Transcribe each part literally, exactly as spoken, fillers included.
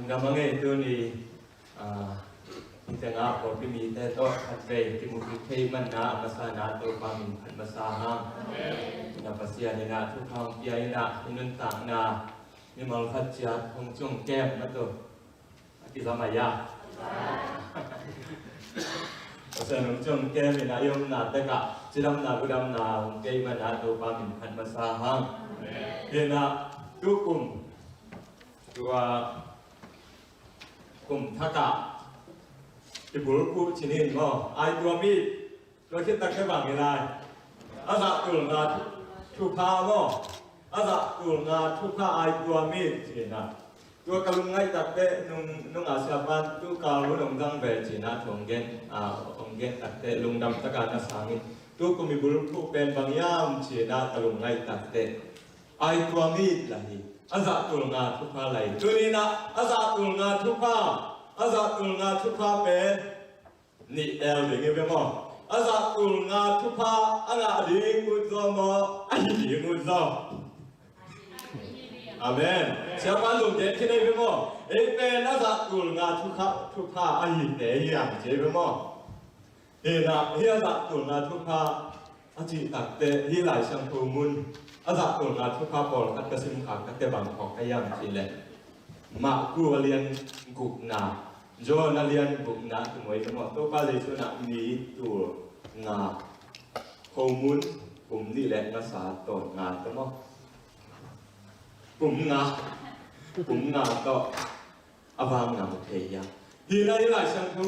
Gam a ngei tuni, ah, i tengah pawlpi mite tawh khatvei kimu kik thei manna a masa na Topa min phat masa hang. Pasian in ah thupha hong pia in ah i nuntakna mimal khat ciat hong ciong kem mah tawh a kizom a ia. Pasian hong ciong kem in ah i omna tekah cidamna gudamna hong pia i manna Topa min phat masa hang. Hi in ah tukum tua kum thakah i bulphuh cinin maw, ai tua mi, tua khit takte bang hi lai. A zahtul nga thu-, thupha maw, a zahtul nga thupha ai tua mi cina. Tua ka lungngaih takte nung, nung a siapan tu kal hun hong dang ve cina thu hong gen, ah, hong gen takte lungdam taka na sangin. Tukum i bulphuh pen bang hiam cina ka lungngaih takte ai tua mi la hi. A zahtul nga thupha la hi. Tuni in ah a zahtul nga thupha, a zahtul nga thupha pen nih tel ding hi ve maw. A zahtul nga thupha a ngah ding ut zaw maw, a hi ding ut zaw? Amen. Siapa lungdam khin hi ve maw. Ei pen a zahtul nga thupha, thupha a hite hi ang ci hi ve maw. Hi in ah, hi a zahtul nga thupha a cih takte, hi Lai Siangtho mun a zahtul nga thupha pawlkhat ka sim khak takte bang phawk ka hiam cih leh, Marku a lian gukna, John a lian gukna kimu hi ve maw. Topa Jesu in ah mi tul nga, khomun kum nih le ngasa tawn nga tawh maw, kum nga, kum nga tawh a vang na mu thei hiam? Hi in ah hi Lai Siangtho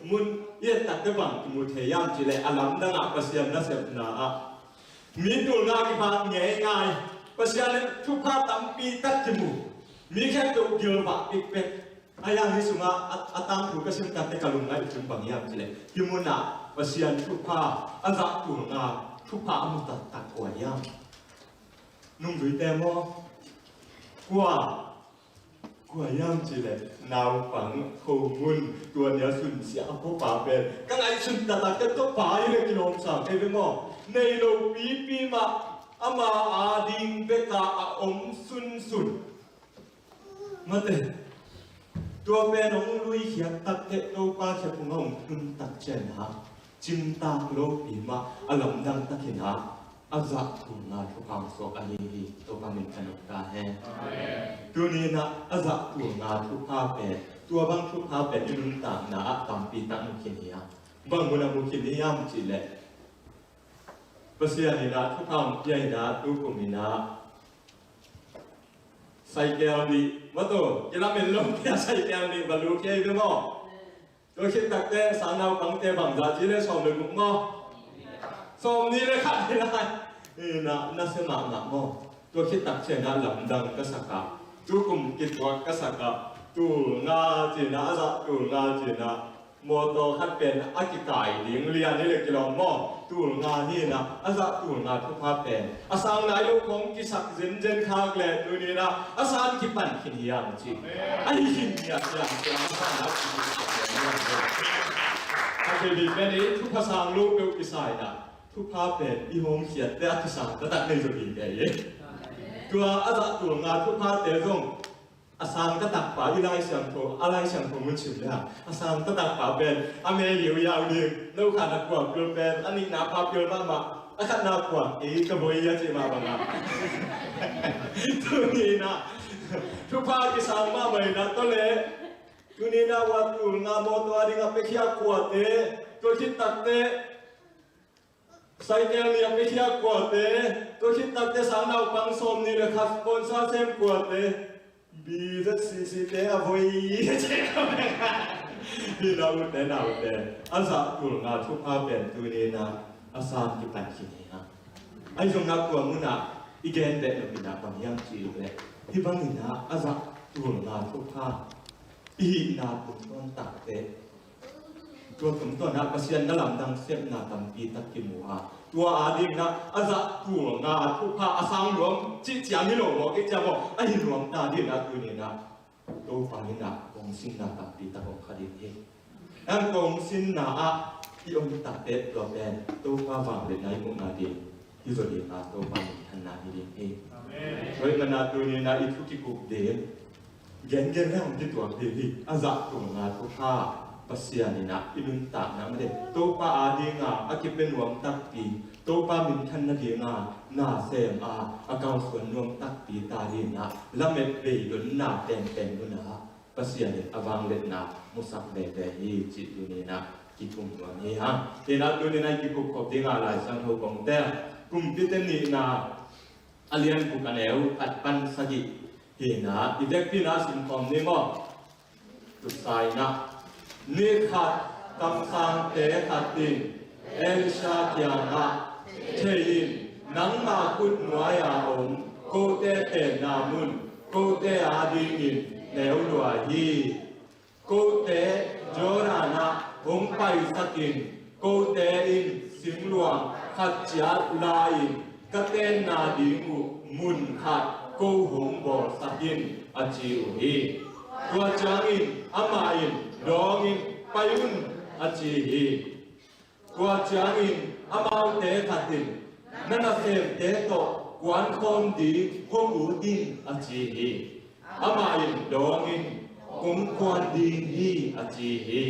mun i et takte bang kimu thei hiam cih leh a lamdang ah Pasian nasepna ah mi tul nga kipha ngeingai, Pasian thupha tampi tak kimu, mi khempeuh gilvah pikpek. A hiang hi sungah a, a tangthu ka sim takte ka lungngaih thum bang hiam cih leh, hi mun ah Pasian thupha, a zahtul nga thupha a mu taktak kua hiam? Nungzuite maw? Kua? Kua hiam cih leh naupang khomun tua nia sunsia a pawpa pen ka ngaihsun taktak ka tawh pa hi leh kilawm sa kei ve maw? Nei lo pipi mah ama a ding bek a a om sunsun. Mate, tua pen hong luikhiat takteh Topa khe phung a hong tun tak ciangin ah cimtak lopi mah a lamdang takin ah a zahtul nga thupha hong suak ahi hi. Topa min thang ta hen. Tuni in ah a zahtul nga thupha pen, tua bang thupha pen i nuntakna ah tampi tak mu khin hi a, bang mun ah mu khin hiam cih leh, Pasian in ah thupha hong pia in ah tukum in ah Saikel nih, mawtaw, kilamen lo tia saikel nih va lu kei ve maw? Tua khit takte sang naupangte bangzah ci le sawm le guk maw? Sawm nih le khat hi lai. Ina, na sia mahmah maw? Tua khit tak ciangin ah lamdang ka sak a, tukum kituak ka sak a, tul nga cina, a zah tul nga cina. Mawtaw khat pen a kikai ding lian hi le kilawm maw? Tul nga hi na, a zah tul nga thupha pen a sang nai lo khong kisak zenzen khak le tuni na a san kipan khin hiam ci. A hi khin hiam hiam ci a san nai lo. A kei bi pen i thupha sang lo peuh kisai na, thupha pen i hong khiat te a kisang taktak nei zo ding kei. Tua a zah tul nga thupha te zong a sang taktak pa i Lai Siangtho, a Lai Siangtho mun sim le hang, a sang taktak pa pen a me liu yau ding, no khat na kua pil pen a nihna pa pil mahmah, a khatna kua, ei ka voi a ci mah bang a. Tuni na thupha kisang mahmah ina tawh le, tuni na wa tul nga mawtaw a ding a pia khia kuate, tua khit takte Saikel nih a pia khia kuate, tua khit takte sang naupang sawm nih le khat sponsor sem kuate, B Z C C te a voi. Hi na ute naute, a zah tul nga thupha pen tuni na a san kipan khin hi hang. Ahi zong na tua mun ah i gen beh lo hi na bang hiam ci le, hi bang hi na a zah tul nga thupha i hihna tungtawn takte, tua tungtawn ah Pasian na lamdang sepna tampi tak kimu a, tua a ding na a zah tul nga thupha a sang nuam cih ciang hi lo maw, kei ciang maw, a hi nuam ta ding na tuni na Topa in ah kong sinna tampi tak om kha ding hi. Ang kong sinna ah i om takte tua pen Topa vangliatna i muhna ding hi zaw ding a, Topa min thanna hi ding hi. Amen. Tua ahih manin ah tuni na i thu kikup ding Gengen le hong kituak ding hi. A zahtuakna thupha Pasian in ah i nuntakna mah ding Topa adinga a kipia nuam takpi, Topa minthan nadinga na sem a a kalsuan nuam takpi ta ding in ah lamet vei donna penpen nunah Pasian in a vangliatna musak veve hi cih tuni in ah kikum nuam hi hang. Hi in ah tuni in ah i kikup khop dinga Lai Siangtho kongte Kumpite nihna a lian guk a neu khat pan sagih hi in ah i vekpi in ah simkhawm ni maw? Tusai in ah ni khat kamsangte khat in Elisha kiangah, "Thei in, nangma khut nuai-a om kote tenna mun kote adingin neu lua hi. Kote Jordan ah hong paisak in, kote in singluang khat ciat la-in ka tenna ding uh mun khat ko hong bawlsak in," a ci uh hi. Tua ciangin amah in, "Dawng in, pai un," a ci hi. Tua ciangin amaute khat in, "Na nasemte tawh kuankhawm ding hong ut in," a ci hi. Amah in, "Dawng in, kong kuan ding hi," a ci hi.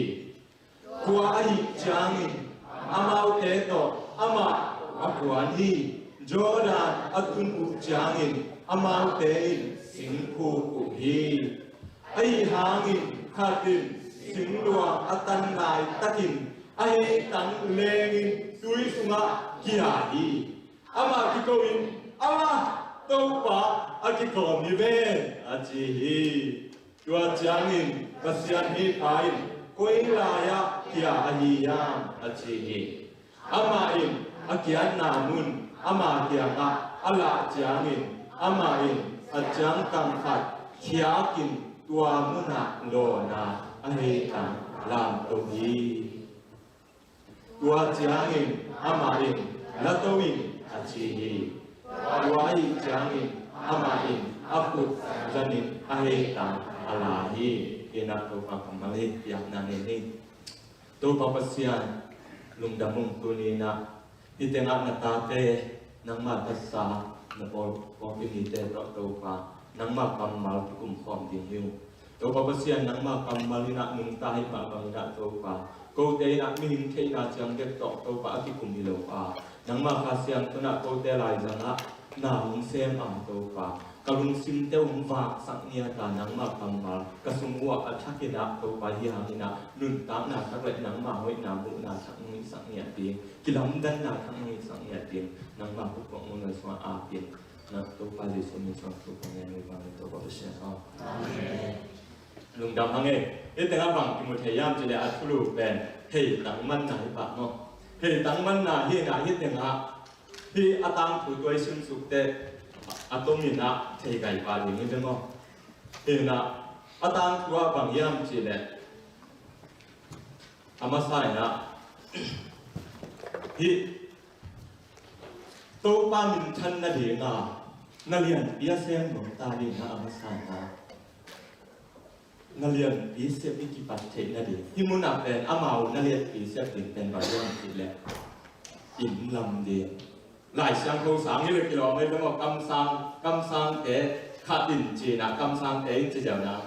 Tua ahih ciangin amaute tawh amah a kuan hi. Jordan a tun uh ciangin amaute in singkhuk uh hi. Ahi hangin khat in singluang a tan laitakin a heitang lengin tui sungah kia hi. Amah kiko in, "Amah, Topa a kikawm hi ven," a ci hi. Tua ciangin Pasian mipa in, "Koi lai-ah kia ahi hiam?" a ci hi. Amah in a kiatna mun ama kiangah a lah ciangin amah in a ciangkang khat khiakin tua munah lawna a heitang lamto hi. Tua ciangin amah in, "La to in," a ci hi. Tua ahih ciangin amah in a khut zanin a heitang a la hi. Hi in ah Topa kammal hi. Piakna nei ni. Topa Pasian, lungdam ung. Tuni in ah hih tengah na tate, nangma tatsa, na pawl, pawlpi mite tawh Topa nangma kammal kikum khawm ding hi ung. Topa Pasian, nangma kammal in ah nungta ahih mah bangin ah Topa, kote in ah mihing theihna ciang bek tawh Topa a kikum hi lo a, nangma Kha Siangtho in ah kote laizangah na hong sem a Topa, ka lungsimte hong vaksak ngiat a, nangma kammal ka sung uah a thak in ah Topa, hi hangin ah nuntakna thak le nangma hoihna muhna thak hong hisak ngiat ding, kilamdanna thak hong hisak ngiat ding, nangma khuakhok mun sungah ap in, na Topa Jesuh min suang thu kong ngen uh hi vang, Topa Pasian aw. Amen. Lungdam hang e. Hih tengah bang kimu thei hiam cih leh a thulu pen heitang manna hi pah maw? Heitang manna hi in ah hih tengah hih a tangthu tua i simsuk teh a tom in ah thei gai pah ding hi ve maw? Hi in ah a tangthu ah bang hiam cih leh a masa in ah hih Topa minthan nadinga na lianpi a sem nuam ta ding in ah a masa in ah na lianpi sep i kipat theih nading. Hih munah pen amau na lianpi sep ding pen bang hiam cih leh inn lam ding. Lai Siangtho sang hi leh kilawm ei ve maw, kamsang, kamsangte khat in ci in ah, kamsangte in ci ziau in ah,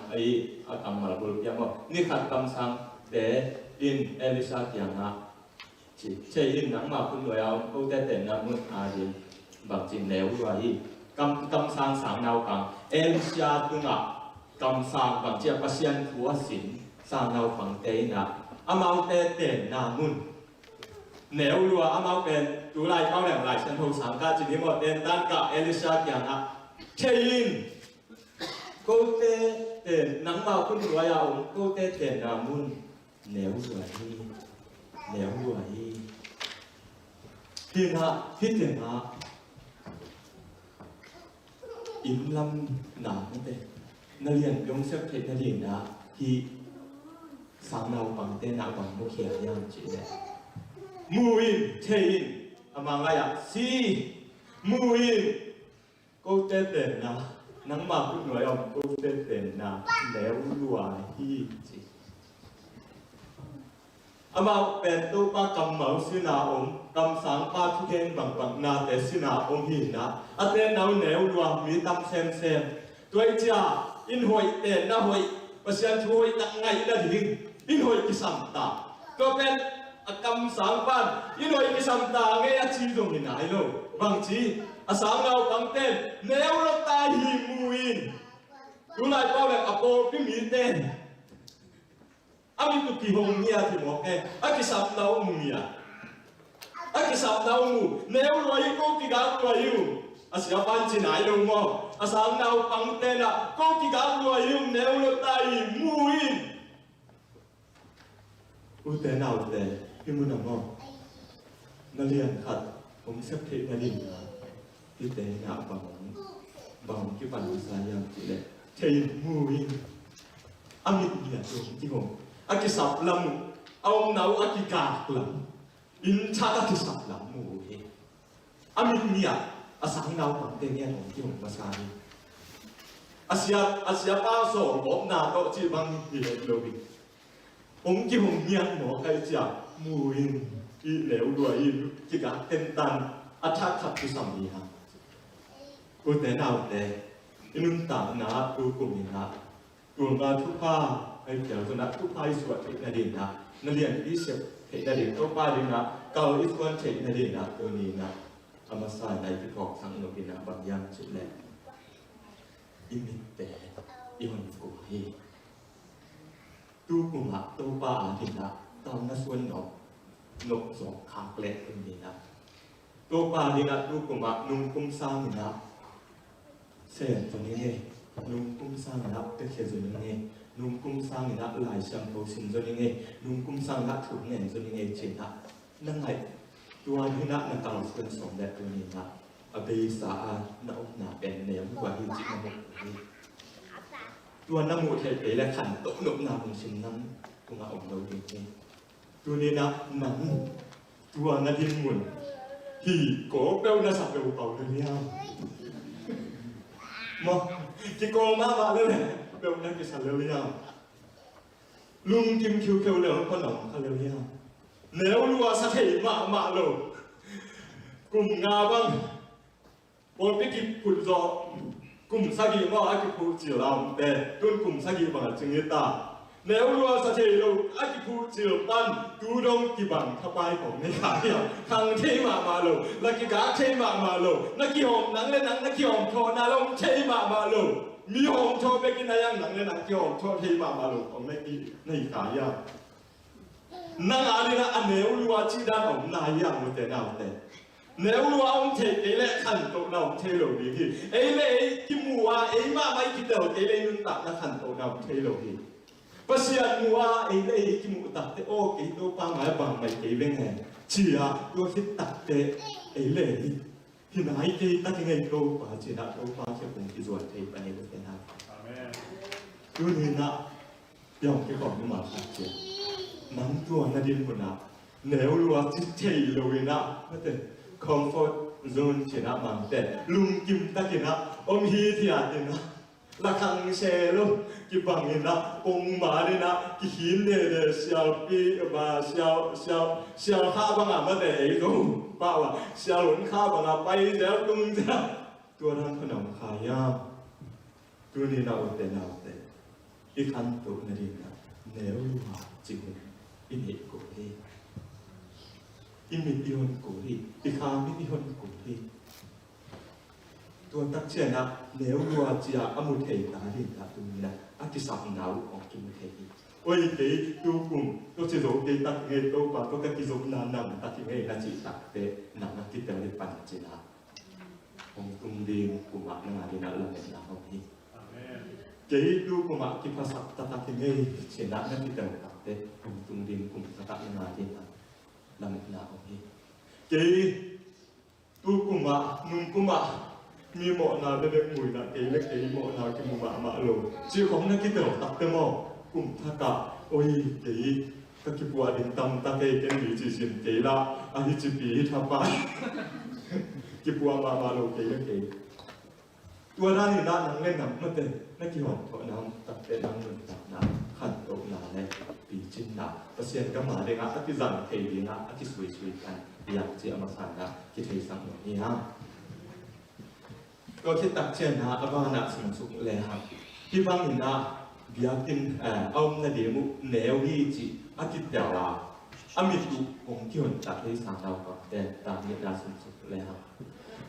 a kammal bulpi ah maw, ni khat kamsangte in Elisha kiangah ci, "Thei in, nangma khut nuai-a om kote tenna mun ading bangci neu lua hi." Kam, kamsang sang naupang, Elisha tungah kamsang bangci a Pasian thu a sin sang naupangte in ah amaute tenna mun neu lua, amau pen tu lai kau leng Lai Siangtho sang ka ci ni maw, tentan kah Elisha kiangah, "Thei in, kote ten, nangma khut nuai-a om kote tenna mun neu lua hi, neu lua hi." Hi in ah hih tengah inn lam na mate, na lianpi hong sep theih nading in ah hih sang naupangte in ah bang mukhia hiam cih leh, "Mu in, thei in, a mangngaiah si, mu in, kote tenna, nangma khut nuai-a om kote tenna neu lua hi," ci. Amau pen Topa kammal sinah om, kamsangpa thugen bangbang nate sinah om hi in ah, a tenna uh neu lua, mi tam semsem. Tua ahih ciang In hoih pen na hoih, Pasian thu hoih tak ngaih nading in hoih kisam ta. Tua pen a kamsang pan in hoih kisam ta ngei a ci zong hi nai lo. Bangci a sang naupang ten neu lo ta hi mu in. Tulai pau le a pawlpi mi ten a mit uh kihong ngiat hi mawk e, a kisapna uh mu ngiat. A kisapna uh mu, neu lua hi, ko kigak lua hi uh. A sia pan ci nai lo maw? A sang naupang tenah ko kigak lua hi uh, neu lua ta hi mu in. Ute naute, hih munah maw, na lian khat hong sep theih nading a, hihte inah bang hong, bang hong kipan masa hiam cihleh, thei mu in. A mit ngiat uh hong kihong, a kisap lam uh, a omna uh a kigak lam, inn thak a kisap lam mu uh hi. A mit ngiat a sang naupangte ngiat hong kihong masa hi. A sia, a siapa sawlgawpna tawh cih bang hi lo hi. Hong kihong ngiat mawk ahih ciang mu in, i neu lua in kigak tentan a thak thak kisam hi hang. Ute naute, i nuntakna ah tu kum inah, tul nga thupha, ahih kei leh zong ah thupha i suah theih nading ah, na lian i sep theih nading, Topa dingah kal i suan theih nading ah, tuni inah a masa inah i kiphawksak nop inah bang hiam cihleh, i mitte i hon kul hi. Tu kumah Topa a dingah kal na suan nop, nop zawk khak leh tuni inah, Topa dingah tu kumah nungkum sang inah sem zaw ning ei, nungkum sang inah piakhia zaw ning ei, nungkum sang inah Lai Siangtho sim zaw ning ei, nungkum sang inah thu ngen zaw ning ei ci inah na ngaih. Tua dingah na kal suan sawm leh tuni inah a beisa a na omna pen neu lua hi cih na mu hi. Tua na muh theih kei leh khantoh nopna hong sim nang tungah om lo ding hi. Tuni inah nang tua na dinmun hi ko peuh na sa peuh pau lel hiam? Maw, kiko mahmah lel peuh na kisa lel hiam? Lungkim khiukheu lel peuh na om kha lel hiam? Neu lua sa thei mahmah lo. Kum nga bang pawlpi kiphut zawh, kum sagih maw a kiphuh cil a omte, tun kum sagih bang a cing hi ta. Neu lua sa thei lo a kiphuh cil pan tu dong kibang thapai khawng nei kha hiam? Khang thei mahmah lo, la kigak thei mahmah lo, na kihawm nang le nang na kihawm thawhna lo thei mahmah lo. Mi hawm thawh bekin a hiang nang le nang kihawm thawh thei mahmah lo khawng nei kha hiam? Nang a dingah a neu lua cih dan a om nai hiam, ute naute? Neu lua a om thei kei leh khantohna om thei lo ding hi. Ei le ei kimu a, ei mahmah i kitel kei leh i nuntakna khantohna om thei lo hi. Pasian mu a ei le ei kimuh takteh, aw kei Topa mai a bang mai kei veng e, ci a tua khit takteh ei le ei hi nai kei tak i ngei Topa ci inah Topa kiang kong kizuan thei pan i ute nau. Amen. Tuni inah Piang kikhawm nuam khat ciang, nang tua na dinmun ah neu lua ci thei lo inah, mate, comfort zone ci inah mangte lungkim tak inah om hithiat inah, la khang se lo kibang inah, pongman inah, kikhin dede, sialpi, ba, sial, sial, sial kha bangah, mate, ei zo pah uh a, sial hun kha bangah pai zel tung zel. Tua dan khuan a om kha hiam? Tuni inah ute naute, i khantoh nadingah neu lua cih hun i neih kul hi. I mit i hon kul hi. I kha mit i hon kul hi. Tua tak ciangah neu lua ci a a mu thei ta dingah tuni inah a kisapna uh hong kimu thei hi. Oi kei tu kum tua ci zo kei tak ngei, Topa tua ka kizopna nang tak ngei na cih takteh nang a kitel hi pan ci inah hong tung ding kum ah nang a dingah lametna om hi. Amen. Kei tu kum ah kiphasak taktak hi ngei ci inah na kitel takteh hong tung ding kum taktak nang a dingah lametna om hi. Kei tu kum ah, nung kum ah mi mawhna bek bek mu inah kei le kei mawhna kimu mahmah lo cih khawng na kitel takteh maw, kum thak ah, oi kei ka kipuah ding tamtak ei, ken mi cihcin kei lah a hi cipi hi thapai. Kipuah mahmah lo kei le kei. Tua dan inah nang le nang, mate, na kihawmthawhna om takteh nang nuntakna khantohna le picinna, Pasian gam a dingah a kizang thei dingah a kisuisui khan hiam cih a masa inah kitheisak nuam hi hang. Tua khit tak ciangah a banah sungsuk le hang. Hih bangin ah biakinn, eh, a om nading uh neu hi cih a kitel a, a mit uh hong kihontak hi sangnaupangte, tang nihna simsuk le hang.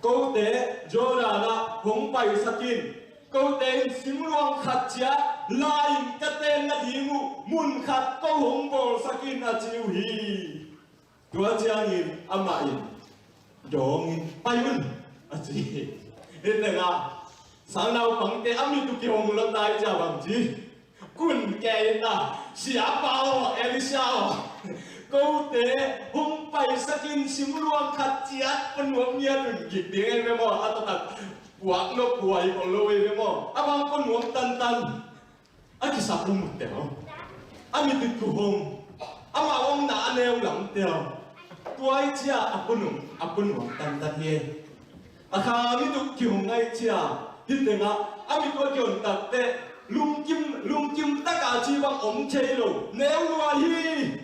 Kote Jordan ah hong paisak in, kote in simluang khat ciat la-in ka ten nading uh mun khat ko hong bawlsak in, a ci uh hi. Tua ciangin amah in, dawngin, pai un, a ci. Hih tengah sangnaupangte a mit uh kihong lua tai cia bang ci. Kun kei ta, siapa aw, Elisha aw. Kote hong paisak in simluang khat ciat panuam ngiat un, gik ding ei ve maw, a taktak puak lo puai ko lo ei ve maw. A bang panuam tantan. A kisap lo mutte aw. A mit uh kihong. Amah omna a neu lamte aw. Tua i cia a panuam, a panuam tantan hi. A kha mit uh kihong ngai cia. Hih tengah a mit uh a kihong takteh lungkim, lungkim taka ci bang om thei lo. Neu lua hi.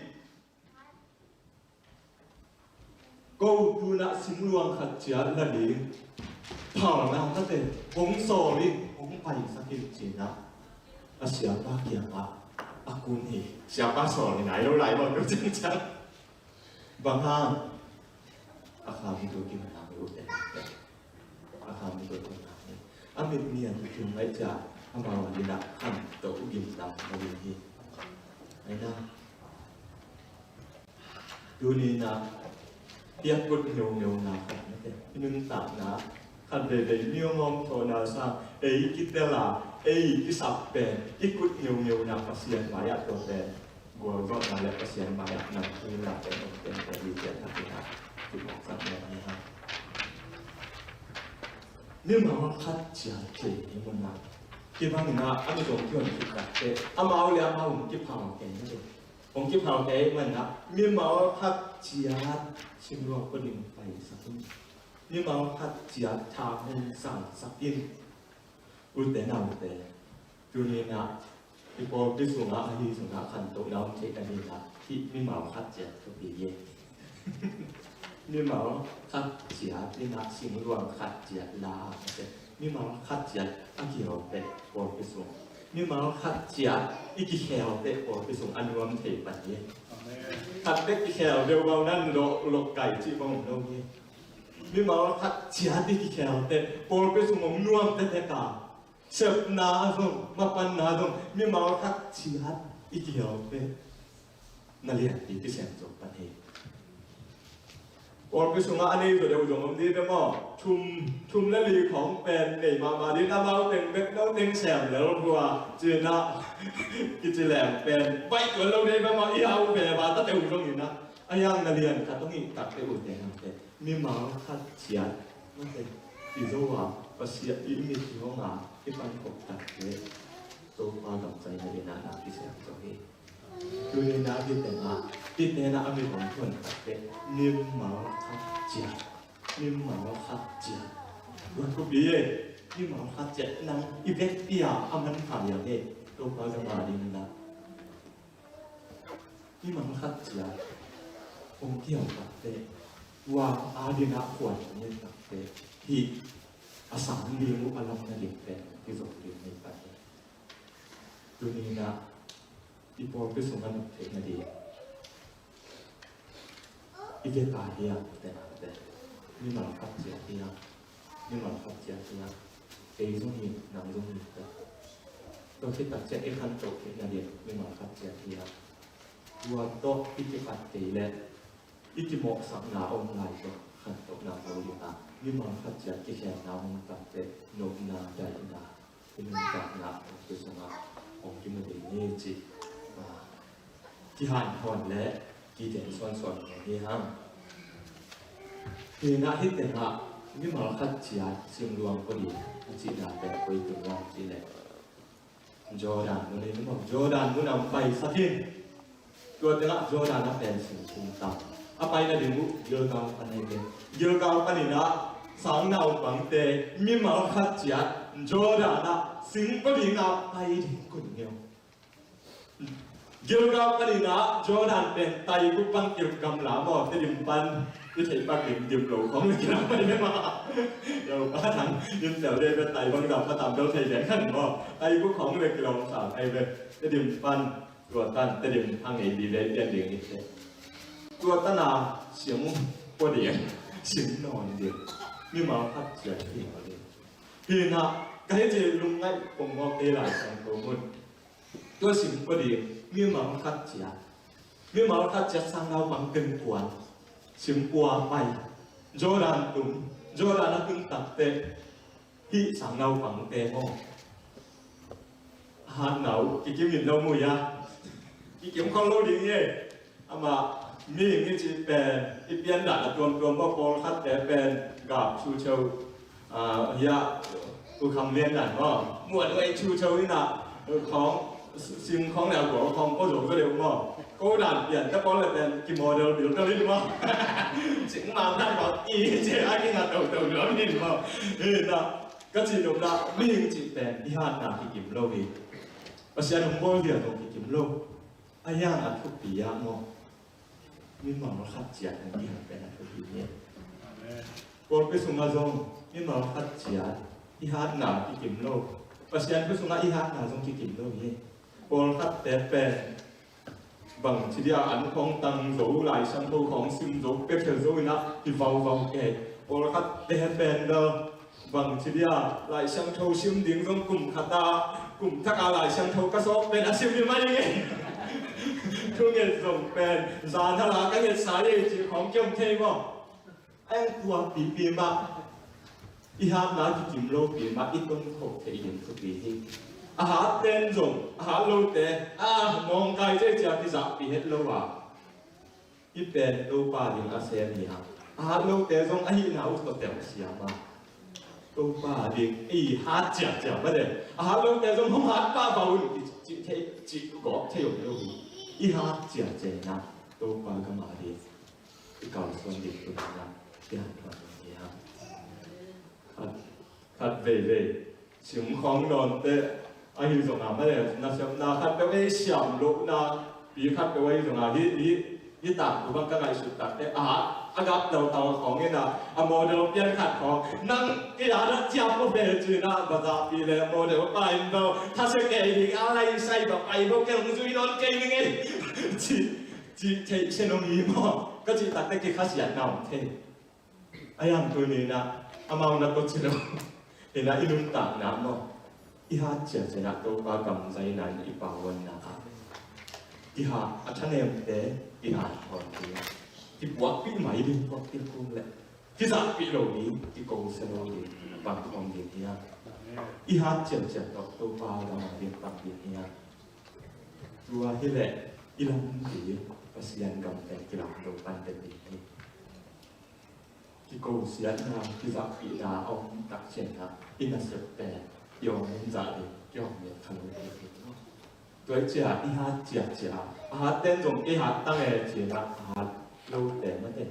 Ko tunah simluang khat ciat la ding phalna kate hong sawl in hong paisak in cinah a siapa kiangah a kun hi. Siapa sawl hi nai lo lai maw, tu ciangciang. Bang hang? A kha mit uh kihong nang hi ute. A kha mit uh kihong nang hi. A mit ngiat uh kihong ngai cia amau a dinah khantoh gimnam na ding hi. Aina. Tuni-in ah i a kut ngeungeuna khat mate, i nuntakna khat veivei mi hong hawmthawhna sang ei kitel a, ei kisap pen i kut ngeungeuna Pasian mai-ah tua pen gualzawhna le Pasian mai-ah nang tungla pen hong pen pen i ciah takin ah kipawlsak mawk ni hang. Mimal khat ciat thei hi mun ah kibangin ah a mi zong kihon khit takteh amau le amau hong kiphal kei mate. Hong kiphal kei manah mimal khat ciat simluang kua ding paisak in, mimal khat ciat tha hong sangsak in. Ute naute, tuni-in ah i pawlpi sungah ahi zongah khantohna om theih nadinah hih mimal khat ciat thupi hi. Mimal khat ciat in ah simluang khat ciat la a, mimal khat ciat a kihel teh pawlpi sung, mimal khat ciat i kikhel teh pawlpi sung a nuam thei pan hi. Khat bek kikhel deuh bau nan lok, lok kai cih bang om lo hi. Mimal khat ciat i kikhel teh pawlpi sung hong nuam tektek a, sepna zong, mapanna zong mimal khat ciat i kihel teh na lianpi kisem zo pan hi. Pawlpi sungah a nei zaw deuh zong om ding ve maw? Thum, thum le li khawng pen nei mahmah ding, amau teng bek no teng sem lel hua cinah kici leng pen baih tuan lo ding ve maw? I hau ve ba ta teuh zongin ah a hiang na lian khat hong hih takteh ute naute, mimal khat ciat mate i zo a, Pasian i mit i hong a, i pankhop takteh Topa gam zaina dinah na kisem zo hi. Tuni-in ah hih tengah, hih tengah a mi hong thuan takteh mimal khat ciat, mimal khat ciat. Tua thupi e, mimal khat ciat nang i vekpi a a manpha liang e, Topa gam a dinah. Mimal khat ciat hong kihel takteh, tua a dinah khuan ngen takteh hih a sang ding uh a lam nading pen kizom ding hi takteh. Tuni-in ah i pawlpi sungah nop theih nading i vek a hiam, ute naute, mimal khat ciat hiam, mimal khat ciat hiam, kei zong hi, nang zong hi teh. Tua khit tak ciang i khantoh theih nading mimal khat ciat hiam. Tua tawh i kipat kei leh i kimawhsakna om lai tawh khantohna lo dingah mimal khat ciat kikhelna om takteh nopna, daihna, i nuntakna pawlpi sungah hong kimu ding hi cih, ah, kihanthawn le kiten suansuan hi hang. Hi-in ah hih tengah mimal khat ciat simluang kua ding a cihna pen koi tung hiam cih leh Jordan mun in, Jordan mun ah hong paisak in. Tua tengah Jordan a pen singkung tam. A pai nading uh Gilgal pan hi ve. Gilgal panin ah sangnaupangte mimal khat ciat Jordan ah sing kua ding a pai ding kun ngeu. Gilgal panin ah Jordan pen tai gu pan Gilgal gamla maw, Tedim pan I theih pak dimdim lo khawng le kilawm pai ve maw. Yo, Pa Thang, dim tel dei ve, tai bang dam ka tam bel thei dek khan maw. Tai buk khawng le kilawm sal pai ve. Tedim pan, tua tan, Tedim hang ei di ve, pian ding i te. Tua tan a, siam pua ding, sim nawn ding. Mimal khat ciat ding a ding. Hi na, ka hei ci lungngaih pong mawk ei lai sang ko mun. Tua sim pua ding, mimal khat ciat. Mimal khat ciat sang naupang teng kuan. Sim pua pai. Jordan tung. Jordan a tung takte. Hih sang naupangte maw. Hat nau, kikim in lo mu ya. Kikim khong lo ding ye. Ama, mi ngi ci pen, i pian dan a tuamtuam maw, pawlkhatte pen, gap chu cheu. Ah, ya, u kham lian dan maw. Muan wai chu cheu ina, khong, sim khong le a gual khong ko zo zo deuh maw. Ko dan pian, ta pawl le pian, ki model bil ta lin maw. Sing mang dan maw, i, ci a ki nga tau tau lo lin maw. Ina, ka ci dong na, mi ngi ci pen, i hat na kikim lo i. Pasian hong bawl dia tong kikim lo. A hiang a thupi a maw. Mimal khat ciat hong kihat pen a thupi ni. Pawlpi sungah zong mimal khat ciat i hatna kikim lo. Pasian pi sungah i hatna zong kikim lo hi. Pawlkhatte pen bang ci dia an khawng tang zo, Lai Siangtho khawng sim zo, pekkhel zo inah hi vauvau kei. Pawlkhatte pen bel bang ci dia, Lai Siangtho sim ding zong kum khata, kum thaka Lai Siangtho ka sawk pen a sim hi mai ngei. Thunget zong pen, zan hala ka ngetsa ei ci khawng kiom thei maw. Eng tua pipi mah, i hatna kikim lo pi mah, i ton khawh thei ding thupi hi. A hat ten zong, a hat lote, a nawngkai cei cia kizahpih het lo a. Hih pen Topa ding a sem hi a. A hat lote zong ahihna uh tawh telsiam a. Topa ding i hat ciacia mah le. A hat lote zong hong hat pah bau un cih thei, cih gawp thei om lo hi. I hat ciacia inah Topa gam a ding i kalsuan ding tu inah i hat pah ding hi a. Khat, khat veivei. Sim khawng dawnte ahi zongah mah le, nasepna khat peuh ei siam lohna pi khat peuh ahi zongah hih, hih, hih tangthu bang ka ngaihsut takte a, a gap tauhtau khawng inah a model pian khat khawng nang kei a dah ciam maw ve ci inah bazahpih le model pa in bel thasia kei ding a lai sai ba pai beuh kei hong zui nawn kei ning ei. Ci, ci theih sia nong hi maw ka cih takte kikhasiatna om thei. A hiang tuni inah amau na tawh ci lo. Inah i nuntakna maw, i hat ciacia inah Topa gam zaina in i pauanna ah kihat a thanemte kihat hawn ding, kipuakpih mai ding, puakpih kul le kizahpih lo ding, kikosia lo ding, pang khawm ding hi a. I hat ciacia tawh Topa gam a ding pang ding hi a. Tua hileh i lam ding Pasian gam pen kilam lo pan ding hi. Kikosiatna, kizahpihna a om tak ciangin ah i nasep pen i om in zah ding, i om in kha lo ding. Tua ciang i hat ciacia, a hat ten zong kei hat tang e ci-in ah a hat lote mate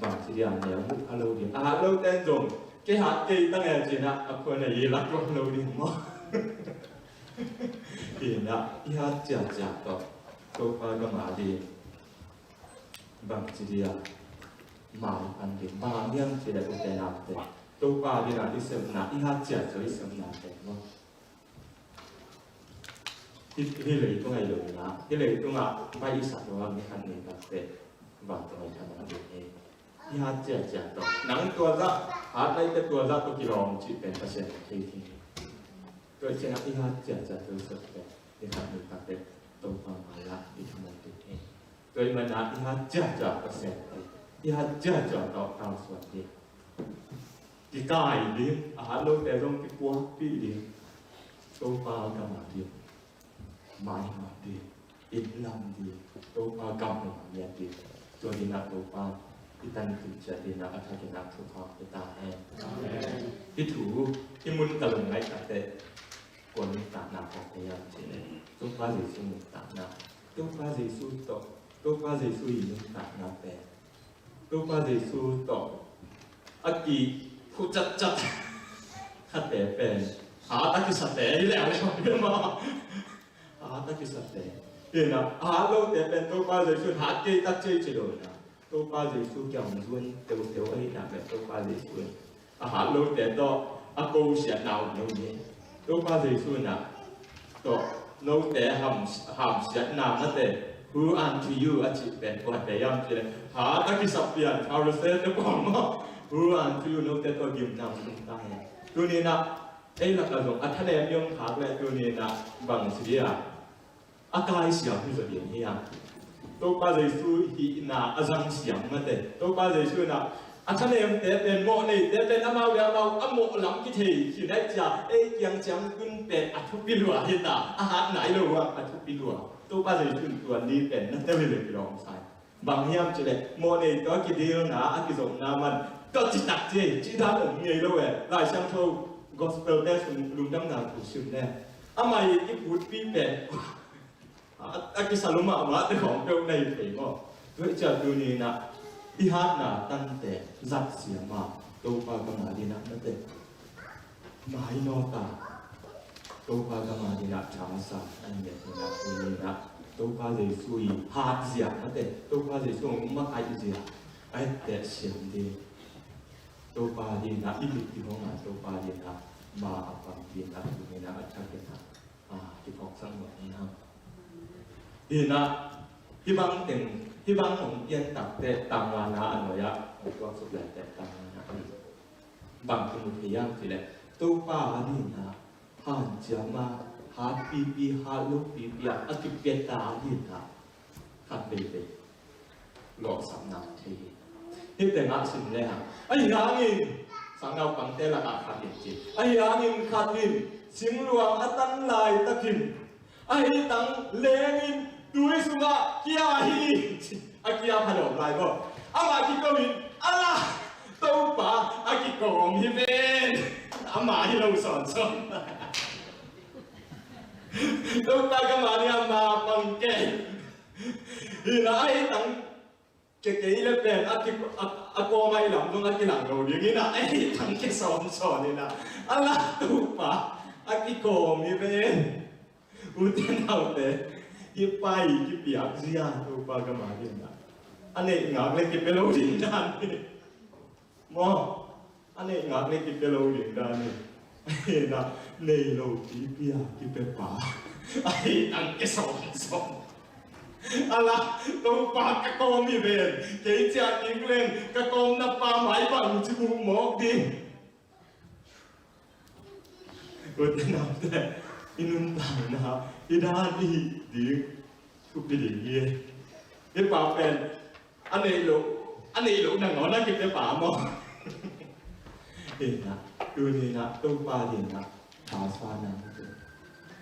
bang ci dia neu muh kha lo ding. A hat lo ten zong kei hat kei tang e ci-in ah a khuan a i lak lo ding maw? Hi-in ah i hat ciacia tawh Topa gam a ding bang ci dia mai pan ding, bang hang hiam cih leh u te nau te, Topa dingin ah i sepna, i hat ciacia i sepna te maw? Hih, hih leitung ah i lo ding ah, hih leitung ah baih i sak lo a, ni khat ni tak teh vantung ah i thaman ding hi. I hat ciacia tawh, nang tua zah hat lai teh tua zah tawh kilawm cih pen Pasian thei thei hi. Tua ciangin ah i hat ciacia tawh i sep pen ni khat ni tak teh Topa mai-ah i thaman ding hi. Tua ahih manin ah i hat ciacia Pasian thei, i hat ciacia tawh kalsuan ding, kikai ding, a hat lote zong kipuakpih ding, Topa gam a ding, maimah ding, inn lam ding, Topa gam hong ngiat ding. Tua dingin ah Topa i tangthu ciat dingin ah a thakin ah thupha hong pia ta hen. Amen. Hih thu i mun ka lung ngaih tak teh kua nuntakna khawng hi hiam cih leh Topa Jesu nuntakna, Topa Jesu tawh, Topa Jesu i nuntakna pen Topa Jesu tawh a kikhu catcat khate pen hat a kisate hi leuleu hi maw? Hat a kisate. Hi-in ah, a hat lote pen Topa Jesu in hat kei tak ci ci lo hi-in ah, Topa Jesu kiang zuan teuteu ahihna pen Topa Jesu in a hat lote tawh a kosiatna om lo hi. Topa Jesu in ah tawh note ham, hamsiatna mate, "Who unto you?" a cih pen kuate hiam cih leh hat a kisap pian Pharisee te pawh maw, "Who unto you?" Note tawh gimna om tung ta hi. Tuni in ah ei lakah zong a thanem i om khak leh tuni in ah bang ci dia a kaisiam hi zaw ding hi a. Topa Jesu hihna a zang siam mate, Topa Jesu in ah a thanemte pen, mawhneite pen amau le amau a mawh lam kithei khin ahih ciang ei kiang ciang tun pen a thupi lua hi ta, a hat nai lo a, a thupi lua. Topa Jesu in tua ni pen na tel hi le kilawm sa hi. Bang hiam cih leh mawhnei tawh a kidilna, a kizopna man tawh citak ci, cih dan om ngei lo e. Lai Siangtho Gospel te sung Lungdamna Thu sim le amah i kiphutpih pen a, a kisa lua mahmah te khawng peuh na hi thei maw? Tua hi ciang tuni in ah i hatna tante zat siam a, Topa gam a ding ah na te mainawt a, Topa gam a ding ah tha sa a, i nget ding ah, tuni in ah Topa Jesu i hatzia na te, Topa Jesu hong makaihzia a etteh siam ding, Topa ding ah i mit i hong a, Topa ding ah ma a pang ding ah tuni in ah a thakin ah a, kiphawksak nuam hi hang. Hi in ah, hih bang teng, hih bang hong pian takte tang ngana a nuai ah hong tuaksuk lai teh tang ngana a hi. Bang kimu thei hiam cih leh Topa a ding ah hanciam a, hat pipi, hat lo pipi a, a kipia ta a ding ah khat veivei lawhsapna thei hi. Hih tengah sim le hang, ahi hangin sang naupangte lakah khat in ci, ahi hangin khat in singluang a tan laitakin ahi tang lengin tui sungah kia hi. A kia phalawm lai maw? Amah kiko in, ala, Topa a kiko om hi ven. Amah hi lo sawnsawn. Topa gam a ding ah ma pang kei. Hi in ah ahi tang ke kei le pen a ki, a, a kawm a i lam zong a kilang lo ding in ah, ei tang ke sawnsawn in ah, ala, Topa a kikawm hi ven. Ute naute, i pai kipiak zia Topa gam a ding ah a neih ngak le kipia lo ding dan hi. Maw? A neih ngak le kipia lo ding dan hi. Ahi na, nei lo pipi a kipia pa ahi tang ke sawnsawn. Ala, Topa ka kawm hi ven. Kei ciah ding leng ka kawmna pa mai bang ci muh mawk ding. Ute naute, i nuntakna i dan i hih ding thupi ding hi. Hih pa pen a neih loh, a neih loh nangawn a kipia pa maw? Hi na, tuni in ah Topa ding ah tha sa na hi.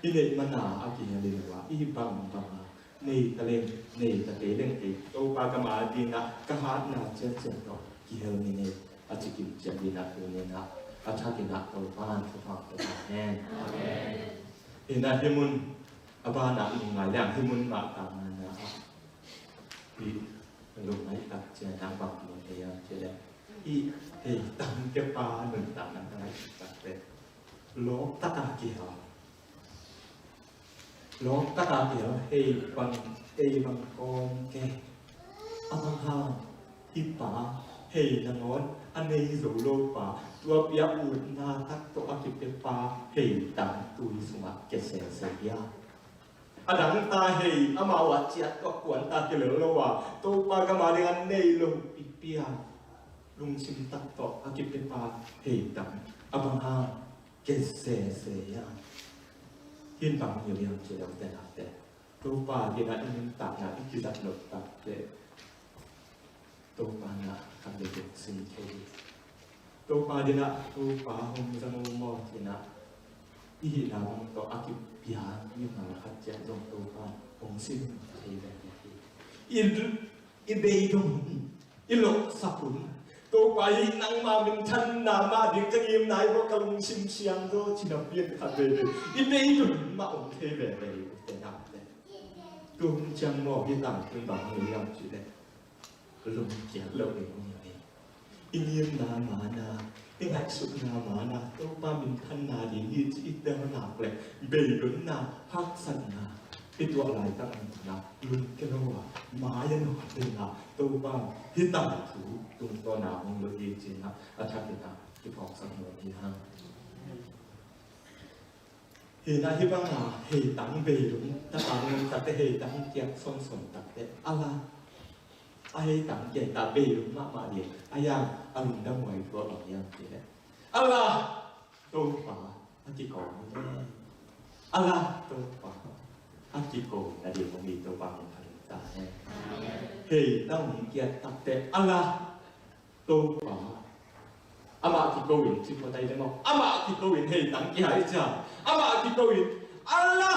I neih man a a kihel hi lo a, i bangbang a nei ta leng, nei ta kei leng kei, Topa gam a ding ah ka hatna ciatciat tawh kihel ni ngei, a ci kim ciat ding ah tuni in ah a thakin ah Topa in thupha pia ta hen. Amen. Hi na, hih mun a ban ah lungngai leng hih mun mah tang na ah, hih lungngai tak ciang ah bang mun hei a ci leh, hih hei tang ke pa nuntakna ka ngaihsut tak teh lawp tak a kihel. Lawp tak a kihel, hei bang, hei bang kawm ke. A bang hang, hih pa hei nangawn a nei zo lo pa, tua pi a utna tak tawh a kipia pa hei tang tui sungah kia sese hia? A dang ta hei, amau a ciat tawh kuan ta kilel lo a, Topa gam a ding a nei lo pipi a, lungsim tak tawh a kipia pa hei tang a bang hang kia sese hia? Hih in bang hi hiam ci leh ute naute, Topa ding ah i nuntakna i kizat loh tak teh Topa in ah khat le khat sim thei hi. Topa ding ah Topa hong zang o maw ci-in ah i hihna bang tawh a kipia mi mah khat ciat zong Topa hong sim thei ve hi. I, i beidong, i lawhsap un. Topa hi nangma minthanna mah ding ka ngimna hi maw, ka lungsim siang zaw ci napi in khat veve i beidong mah om thei veve hi ute naute. Tua hun ciang maw hih tangtun bang hi hiam cih leh lungkiat lo ding hi. I ngimna mana, i ngaihsutna mana Topa minthanna ding hi ci i tel nak leh beidonna, haksatna I tuah laitak in a lungkia lo a, mai a nuam in a, Topa hih tangthu tungtawn a hong lut hi ci-in a, a thak in a kiphawksak nuam hi hang. Hi in a hih bang a heitang beilum, tapa nung takte heitang kiak sonson takte a la, a heitang kiak ta beilum mahmah ding a, yang a lungdam huai tua bang hiam cih leh, a la Topa a kiko hi ve. A la Topa a kiko na ding hong hi, Topa min phat ta hen. Heitang kiak takte a la Topa, amah kiko in ci ko tai ding maw? Amah kiko in heitang kihai ciang, amah kiko in a la,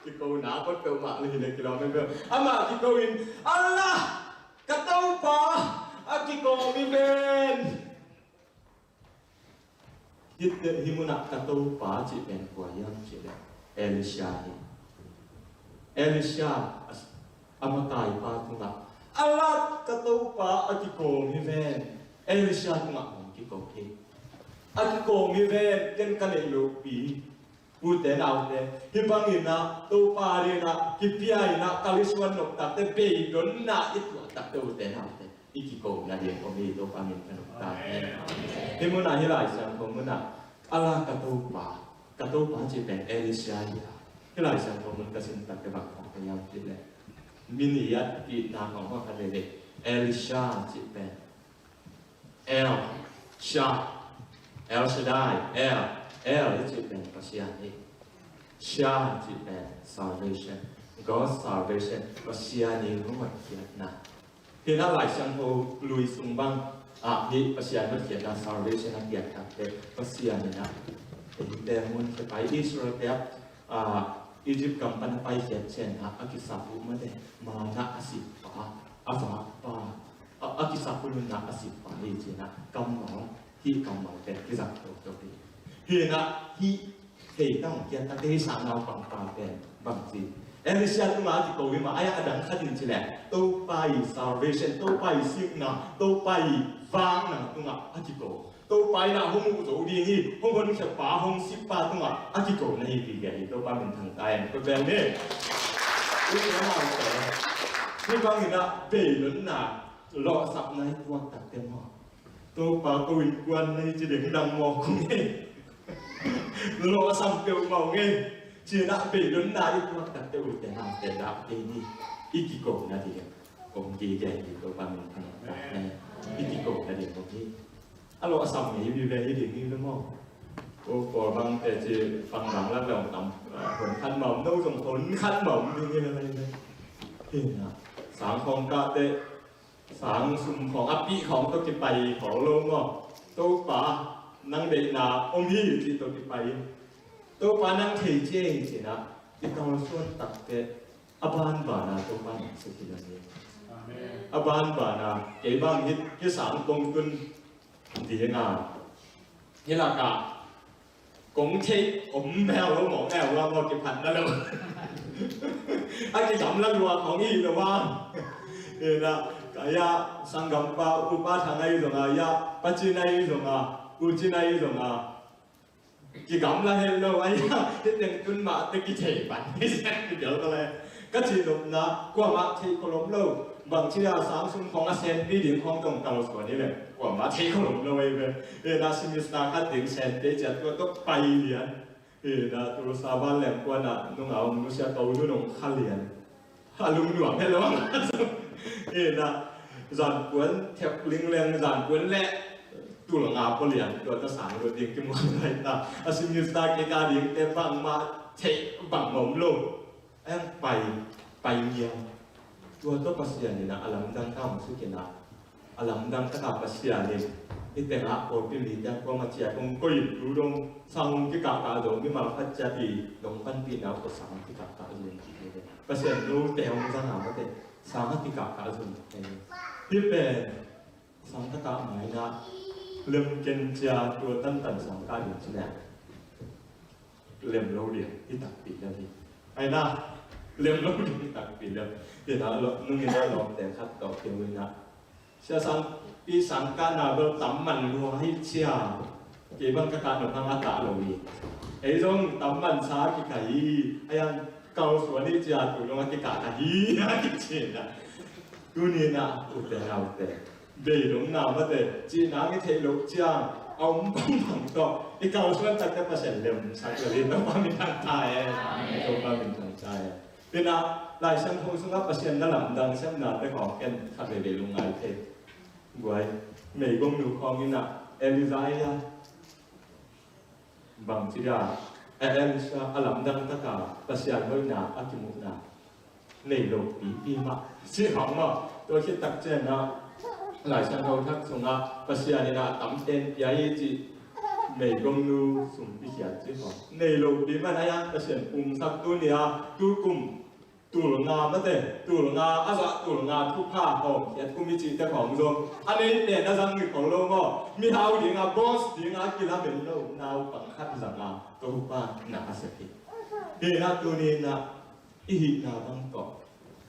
kiko na kot peuhmah le hi le kilawm peuh. Amah kiko in a la ka Topa a kiko hi ven. Hih, hih munah ka Topa cih pen kua hiam cih leh Elisha hi. Elisha a, a makaipa tungah a la ka Topa a kikawm hi ven. Elisha tungah hong kikawm hi. A kikawm hi ven, ken ka neih lohpi. Ute naute, hih bangin a Topa adingin a kipia in a kalisuan nop takte, beidonna i tuah takte, ute naute, i kiko nading om hi, Topa min phat ta hen. Hih munah hih Lai Siangtho munah a la ka Topa, ka Topa cih pen Elisha hi a. Hih Lai Siangtho mun ka sim takte bang ka hiam cih leh, mi nih a itna hong hong kha lele, Elisha cih pen El, Sha, El Shaddai, El, El hi cih pen Pasian hi. Sha hi cih pen salvation, God's salvation, Pasian in hong hotkhiatna. Hi in a Lai Siangtho lui sung bang ah hih Pasian hotkhiatna, salvation a kiat takte, Pasian in a eite mun khe pai, Israel te ah, Egypt gam pan a paikhiat ciangin a kisap uh mate, manna a sippa, a vakpa, a, a kisap uh nunna a sippa hi ci-in a kammal, hih kammal pen kizang toto hi. Hi in a hih heitang kiat takte, hih sang naupangpa pen bangci, Elisha tungah a kiko hi mah, a dang khat in ci leh Topa i salvation, Topa i sikna, Topa i vakna tungah a kiko. Topa in a hong muh zo ding hi, hong honkhia pa, hong sip pa tungah a kiko na hi gige hi, Topa min thang ta hen. Ko bel ni. Ute naute, hih bangin a beidonna, lawhsapna i tuak takte maw, Topa ko innkuan na hi ci ding dang mawk ung e. Lawhsam peuhmah ung e. Ci-in a beidonna i tuak takte, ute naute, dah kei ni. I kiko nading om gige hi, Topa min thang ta hen. I kiko nading om hi. A lawhsam ngei vive hi ding hi ve maw? Ko Kawl bang teci pang bang lak le om tam. Hun khat mah om, no zong hun khat mah om ding hi ve, hi ve. Hi na, sang khawng kah teh, sang sum khawng, a pih khawng tawh kipai khawng lo maw? Topa, nang deihna om hi cih tawh kipai. Topa nang thei ciang hi ci-in a i kalsuan tak teh, a banban a Topa nang suk hi lo hi. Amen. A banban a kei bang hih, hih sang kong tun ding a, hih lakah kong theih om mel lo maw, mel lo maw, kiphatna lo. A kigamla lua khawng hi lo a. Hi na, ka ya sanggampa Upa Thang ahi zong a, ya Pa Cin ahi zong a, U Cin ahi zong a, kigamla het lo, ai, hih teng tun mah teh kithei pan hi, kitel ta le. Ka cihnopna, kuamah theih khol om lo. Bangci a sang sum khawng a senpi ding khawng tong kalsuan hi leh, kuamah theih khol om lo ei ve. Hi na, semester khat ding senpi ciat tua tawh pai lian. Hi na, Tulsa vanleng kuan ah nung a om nusia to nu nong kha lian. A lungnuam het lo. Hi na, zankuan thep lingleng, zankuan leh tul nga pua lian, tua ta sang lut ding kimuan lai ta. A semester kikal ding teh bangmah theih bang om lo. A yang pai, pai ngiau. Tua tawh Pasian in a, a lamdang ta hong suk in a, a lamdang taka Pasian in, i tengah pawlpi mite kuamah ciat hong koih in, tu dong sang hong kikahkah zo, mimal khat ciat i dong panpihna uh tawh sang hong kikahkah zo in, Pasian note hong zang a mate, sang a kikahkah zo in. Hih pen sang takah mai in a, lemken cia tua tantan sang kah ding ci leh, lem lo ding hi takpi lel hi. Ai na, lem lo ding hi takpi lel. Hi na, nung in a lawmte khat tawh keu in a, sia, sangpi sang kahna bel tam man lua hi cia. Kei bang ka kah nop hang a kah lo hi. Ei zong tam man sa kikai hi. A yang Kalsuan i ci a tu dong a kikah ka hi a kici na. Tuni na ute naute, beidongna mate cihna i theih loh ciang a om bangbang tawh i kalsuan takte Pasian lemsak lel in Topa min thang ta hen. Topa min thang ta hen. Tua na Lai Siangtho sungah Pasian na lamdang sepnate khawng ken khat veivei lungngai thei. Guai, meigongnu khawng in ah Elijah bangci dia, a Elisha a lamdang taka Pasian hoihna a kimuhna nei lo pipi mah si hang maw. Tua khit tak ciangin ah Lai Siangtho thak sungah Pasian in ah tamten pia hi cih meigongnu sumpi khiat cih khawng nei lo pi mah na, a Pasian pumsak. Tuni a tukum tul nga mate, tul nga a zah, tul nga thupha hawm khiat kum i cihte khawng zong a nei pen a zang ni khol lo maw. Mihau dinga boss dinga kilamen lo naupang khat zanga Topa na a sep hi. Hi na tuni na i hihna bang tawh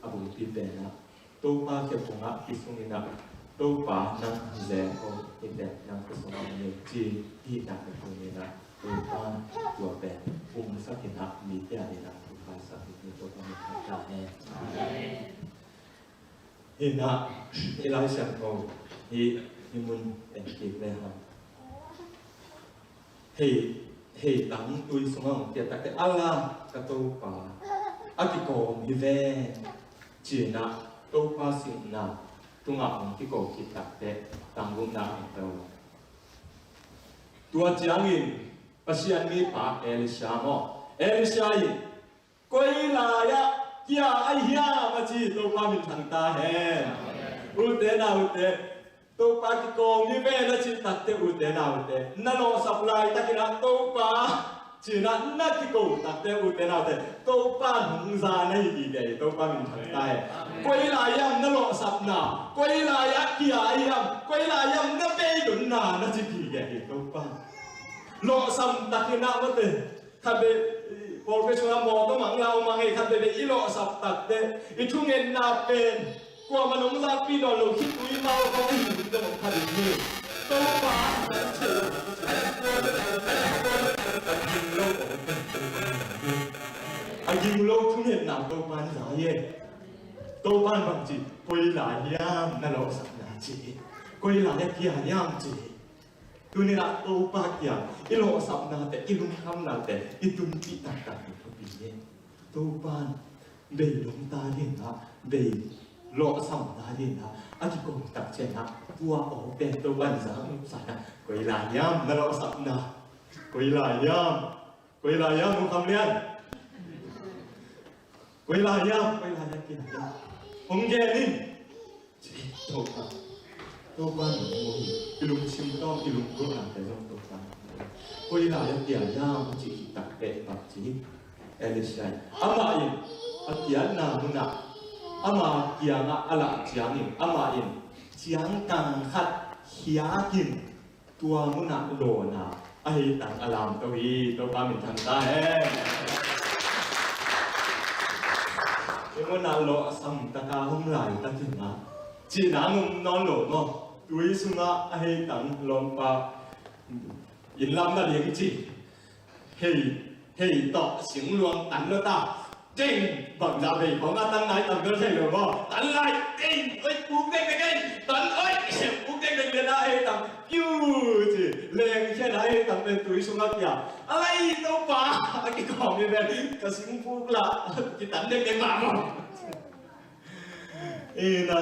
a bungpi pen ah Topa khe phungah kisung in ah Topa nang Jacob hi teh nang kisung ah ni ci hihna ka tuni na Topa tua pen pumsak in ah mite a ni nang thupha sak hi. Topa min thang ta hen. Hi na i Lai Siangtho hi, hi mun en kik le hang. Hei, hei tang tui sungah hong kiat takte a la ka Topa a kikawm hi ve. Ci-in ah Topa sihna tungah hong kiko khit takte tang gukna hong tel lo. Tua ciangin Pasian mipa Elisha maw, Elisha in koi lai-ah kia ahi hiam a ci. Topa min thang ta hen. Ute naute, Topa kikawm hi ve na cih takte ute naute, na lawhsap laitakin ah Topa ci-in ah na kiko takte ute naute, Topa nungza na hi gige hi. Topa min thang ta hen. Koi lai hiam na lawhsapna, koi lai-ah kia ahi hiam, koi lai hiam na beidonna na ci gige hi. Topa lawhsam takin ah mate, khat vei, pawlpi sungah mawtaw mang lau mang ei, khat vei vei i lawhsap takte i thungetna pen kuamah nong zakpih nawn lo khitui mau kong ahi ding ka nong kha ding hi. Topa a gilo thungetna Topa in za hi. Topa in bang ci, koi lai hiam na lawhsapna ci, koi lai a kia hiam ci. Tuni-in ah Topa kiang i lawhsapnate, i lungkhamnate i tunpih taktak ding thupi hi. Topa in beidong ta ding ah, bei lawhsam ta ding ah a kikom tak ciangin ah tua aw pen Topa in za nop sa-in ah, koi lai hiam na lawhsapna, koi lai hiam, koi lai hiam, lungkham lian, koi lai hiam, koi lai hiam, koi lai hiam, hong gen in. Topa, Topa nungmu hi. I lungsim tawm, i lungkhamnate zong Topa nungmu hi. Koi lai a kia hiam a cih khit takte bang ci, Elisha in, amah in a kiatna munah ama kiangah a lah ciangin amah in ciangkang khat khiakin tua munah lawna a heitang a lamto hi. Topa min thang ta hen. Hih munah lawhsam taka om laitakin ah cihna a om nawn lo maw. Tui sungah a heitang lawmpa inn lam na ding ci. Hei, hei tawh singluang tan lo ta. Ding, bangzah vei khawng a tan lai tam bel thei lo maw. Tan lai, ding, oi, puk dek dek ei. Tan, oi, puk dek dek lian a ei tam. Piu, ci, leng khian a ei tam pen tui sungah kia. A lai Topa, a kikawm hi pen, ka singpuk lah kitan dek dek lah maw. Ina,